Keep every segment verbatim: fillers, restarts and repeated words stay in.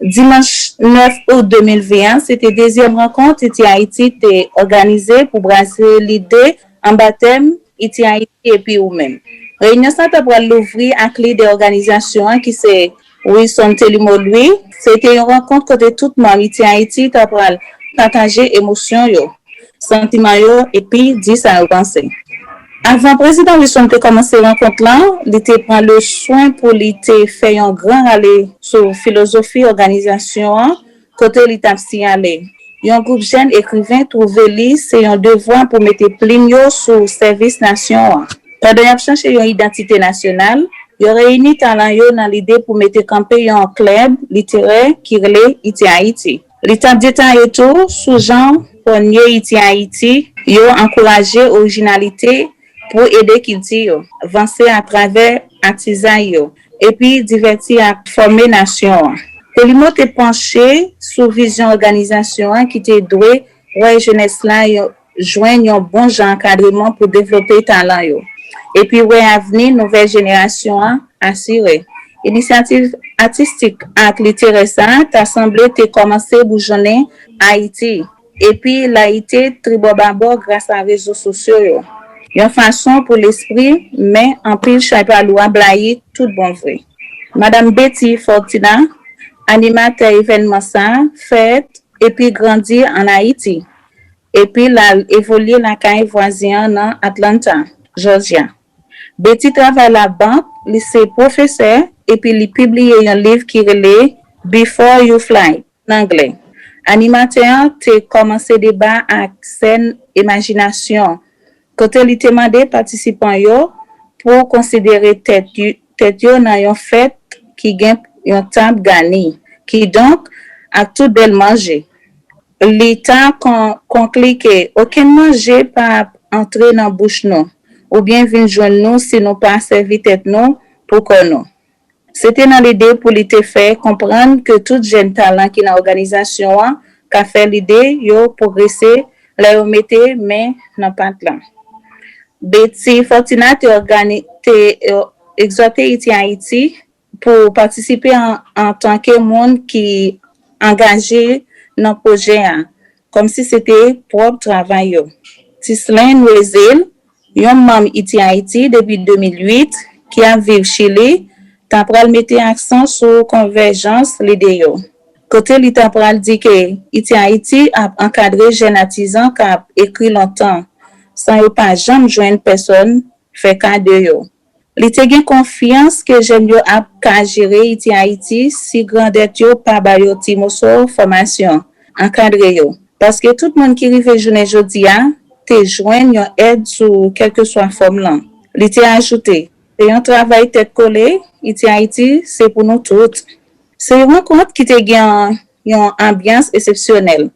Dimanch nèf out de mil ven an, se te dezyèm rankont Iti Ayiti te òganize pou brase lide anba tèm Iti Ayiti epi ou menm. Reyinyon sa ta pral louvri ak lidè òganizasyon an ki se Wilson Telimo Louis. Se te yon rankont kote tout manm Iti Ayiti ta pral pataje emosyon yo, santiman yo epi di sa yo panse. Avan Prezidan Wilson te kòmanse rankont lan, li te pran le swen pou li te fè yon gran rale sou filozofi òganizasyon an, kote li t ap siyale yon gwoup jèn ekriven twouve li se yon devwa pou mete plim yo sou sèvis nasyon an. Pandan y ap chache yon idantite nasyonal, yo reyini talan yo nan lide pou mete kanpe yon klèb literè ki rele Iti Ayiti. Li t ap detaye tou sou jan pwonye Iti Ayiti yo ankouraje orijinalite pou ede kilti yo vanse atravè atizay yo, epi divèti ak fòme nasyon an. Telimo te panche sou vizyon òganizasyon an ki te dwe wè jenès la yo jwenn yon bon jan ankadreman pou devlope talan yo, epi wè avni nouvèl jenerasyon an asire. Inisyativ atistik ak literè sa a ta sanble te kòmanse boujonnen Ayiti, epi layite tribòbabò gras a rezo sosyo yo, yon fason pou lespri, men anpil chay pa lou a blayi tout bon vre. Madanm Betty Fortuna, animatè evènman sa a, fèt epi grandi ann Ayiti, epi l al evolye lakay vwazen an nan Atlanta, Jòjya. Betty travay labank, li se pwofesè, epi li pibliye yon liv ki rele Before You Fly, ann anglè. Animatè an te kòmanse deba ak sèn imajinasyon, kote li te mande patisipan yo pou konsidere tèt yo, tèt yo nan yon fèt ki gen yon tab gani, kidonk, ak tout bèl manje. Li ta kon, konkli ke okenn manje p ap antre nan bouch nou, oubyen vin jwenn nou si nou pa sèvi tèt nou pou kò nou. Se te nan lide pou li te fè konprann ke tout jèn talan ki nan òganizasyon an ka fè lide yo pwogrese lè yo mete men nan pat la. Betty Fortuna te ògani, te, eh, egzòte Iti Ayiti pou patisipe an, antanke moun ki angaje nan pwojè a, kòmsi se te pwòp travay yo. Tislaine Wezil, yon manm Iti Ayiti depi de mil uit, ki ap viv Chili, ta pral mete aksan sou konvèjans lide yo, kote li ta pral di ke Iti Ayiti ap ankadre jèn atizan k ap ekri lontan, san yo pa janm jwenn pèsòn fè ka de yo. Li te gen konfyans ke jèn yo ap ka jere Iti Ayiti si grandèt yo pa ba yo ti moso fòmasyon, ankadre yo. Paske tout moun ki rive jounen jodi a te jwenn yon èd sou kèlkeswa fòm lan. Li te ajoute, se yon travay tèt kole, Iti Ayiti se pou nou tout. Se yon rankont ki te gen yon anbyans eksepsyonèl.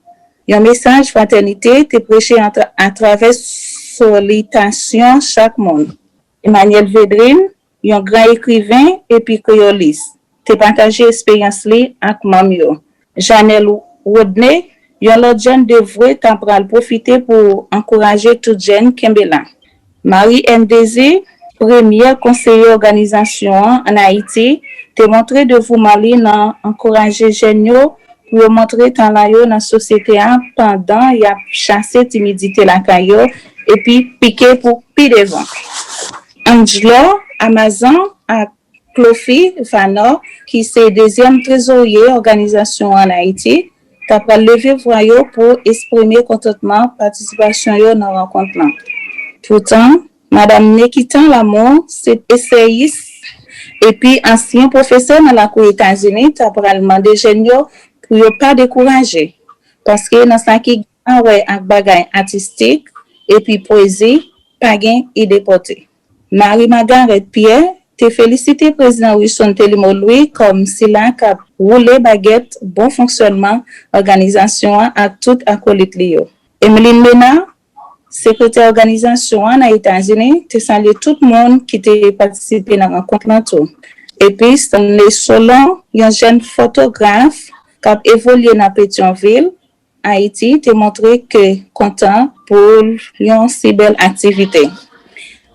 Yon mesaj fratènite te preche atra, atravè solitasyon chak moun. Emmanuel Védrine, yon gran ekriven epi kreyolis, te pataje esperyans li ak manm yo. Janelle Rodney, yon lòt jèn devwe, ta pral pwofite pou ankouraje tout jèn kenbe la. Marie M. Désir, premyè konseye òganizasyon an ann Ayiti, te montre devouman li nan ankouraje jèn yo pou yo montre talan yo nan sosyete a pandan y ap chase timidite lakay yo epi pike pou pi devan. Angelo Amazan ak Clofi Vanor, ki se dezyèm trezorye òganizasyon an ann Ayiti, ta pral leve vwa yo pou eksprime kontantman patisipasyon yo nan rankont lan. Poutan, Madanm Nekita Lamour, se eseyis epi ansyen pwofesè nan lakou Etazini, ta pral mande jèn yo pou yo pa dekouraje, paske nan sa ki gen a wè ak bagay atistik epi pwezi, pa gen idepòte. Marie Margareth Pierre te felisite Prezidan Wilson Telimo Louis kòm sila k ap woule bagèt bon fonksyònman òganizasyon an ak tout akolit li yo. Emeline Ménard, sekretè òganizasyon an nan Etazini, te salye tout moun ki te patisipe nan rankont lan tou. Epi Stanley Solon, yon jèn fotograf k ap evolye nan Petyonvil, Ayiti, te montre ke kontan pou yon si bèl aktivite.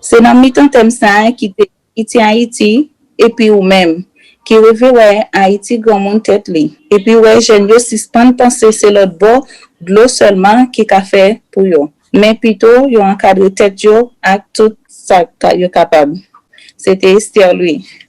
Se nan mitan tèm sa a ki te Iti Ayiti epi ou menm, ki rive wè Ayiti granmoun tèt li, epi wè jèn yo sispann panse se lòt bò dlo sèlman ki ka fè pou yo, men pito yo ankadre tèt yo ak tout sa yo kapab. Se te Esther Louis.